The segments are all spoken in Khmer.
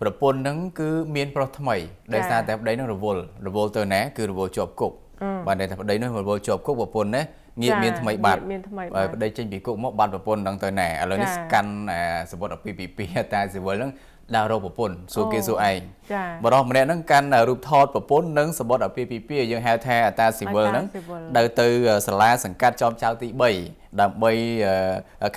ប្រពន្ធហ្នឹងគឺមានប្រុសថ្មីដោយសារតែប្តីហ្នឹងរវល់រវល់ទៅណាគឺរវល់ជាប់គុកបាទតែប្តីហ្នឹងរវល់ជាប់គុកប្រពន្ធណាងាកមានថ្មីបាត់ មានថ្មី បើ បាត់ ប្តីចេញពីគុកមកបាត់ប្រពន្ធដឹងទៅណាឥឡូវនេះ ចា ស្កាន់អាសវត្តអាពាហ៍ពិពាហ៍តាស៊ីវិលហ្នឹងដើររកប្រពន្ធសួរគេ អូ សួរឯង ចា បរិសម្នាក់ហ្នឹងកាន់រូបថតប្រពន្ធនិងសវត្តអាពាហ៍ពិពាហ៍យើងហៅថាអតាស៊ីវិលហ្នឹង អតាស៊ីវិល ដើរទៅសាលាសង្កាត់ចោមចៅទី3ដើម្បី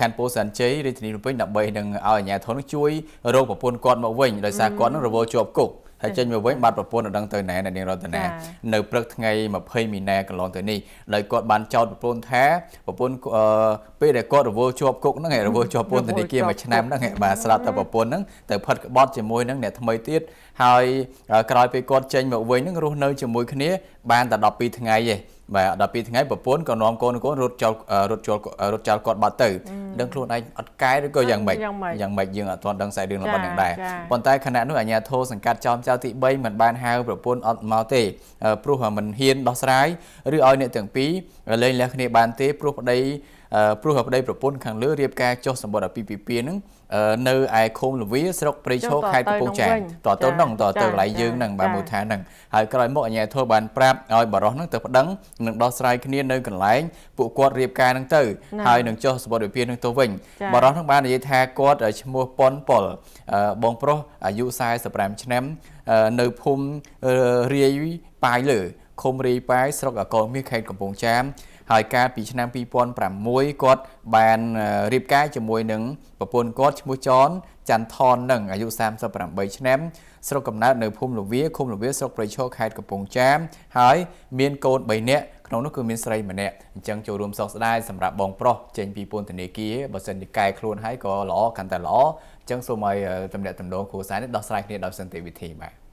ខណ្ឌពោធិ៍សែនជ័យរាជធានីភ្នំពេញដើម្បីនឹងឲ្យអាជ្ញាធរនឹងជួយរកប្រពន្ធគាត់មកវិញដោយសារគាត់នឹងរវល់ជាប់គុកហើយចេញមកវិញបាត់ប្រពន្ធអត់ដឹងទៅណាអ្នកនាងរតនា ចា នៅព្រឹកថ្ងៃ20មីនាកន្លងទៅនេះដោយគាត់បានចោទប្រពន្ធថាប្រពន្ធពេលដែលគាត់រវល់ជាប់គុកហ្នឹងឯងរវល់ជាប់ពន្ធនាគារមួយឆ្នាំហ្នឹងឯងបាទស្រាប់តែប្រពន្ធហ្នឹងទៅផិតក្បត់ជាមួយនឹងអ្នកថ្មីទៀតហើយក្រោយពេលគាត់ចេញមកវិញហ្នឹងរស់នៅជាមួយគ្នាបានតែ12ថ្ងៃទេបាទ12ថ្ងៃប្រពន្ធក៏នាំកូនកូនរត់ចោលរត់ចោលរត់ចោលគាត់បាត់ទៅដឹងខ្លួនឯងអត់កែឬក៏យ៉ាងម៉េច យ៉ាងម៉េច យ៉ាងម៉េចយើងអត់ទាន់ដឹងសាច់រឿងរបស់ហ្នឹងដែរ ចា ប៉ុន្តែខណៈនោះអាជ្ញាធរសង្កាត់ចោមចៅទី3មិនបានហៅប្រពន្ធអត់មកទេព្រោះមិនហ៊ានដោះស្រាយឬឲ្យអ្នកទាំងពីរលែងលះគ្នាបានទេព្រោះប្តីព្រោះប្តីប្រពន្ធខាងលើរៀបការចុះសម្បត្តិអាពាហ៍ពិពាហ៍ហ្នឹងនៅឯឃុំលវាស្រុកព្រៃឈរខេត្តកំពង់ចាមតទៅហ្នឹងតទៅកន្លែងយើងហ្នឹងបាទមូលដ្ឋានហ្នឹងហើយក្រោយមកអាជ្ញាធរបានប្រាប់ឲ្យបរិសហ្នឹងទៅប្តឹងនិងដោះស្រាយគ្នានៅកន្លែងពួកគាត់រៀបការហ្នឹងទៅហើយនឹងចុះសម្បត្តិអាពាហ៍ពិពាហ៍ហ្នឹងទៅវិញ ចា បរិសហ្នឹងបាននិយាយថាគាត់ឈ្មោះប៉ុនប៉ុលបងប្រុសអាយុ45ឆ្នាំនៅភូមិរាយប៉ាយលើឃុំរាយប៉ាយស្រុកអកលមាសខេត្តកំពង់ចាមហើយកាលពីឆ្នាំ2006គាត់បានរៀបការជាមួយនឹងប្រពន្ធគាត់ឈ្មោះចនចន្ទថននឹងអាយុ38ឆ្នាំស្រុកកំណើតនៅភូមិលវាឃុំលវាស្រុកព្រៃឈរខេត្តកំពង់ចាមហើយមានកូន3នាក់ក្នុងនោះគឺមានស្រីម្នាក់អញ្ចឹងចូលរួមសោកស្ដាយសម្រាប់បងប្រុសចេញពីពន្ធនាគារបើសិនជាកែខ្លួនហើយក៏ល្អកាន់តែល្អអញ្ចឹងសូមឲ្យតំណាក់តំណងគ្រួសារនេះដោះស្រាយគ្នាដោយសន្តិវិធីបាទ។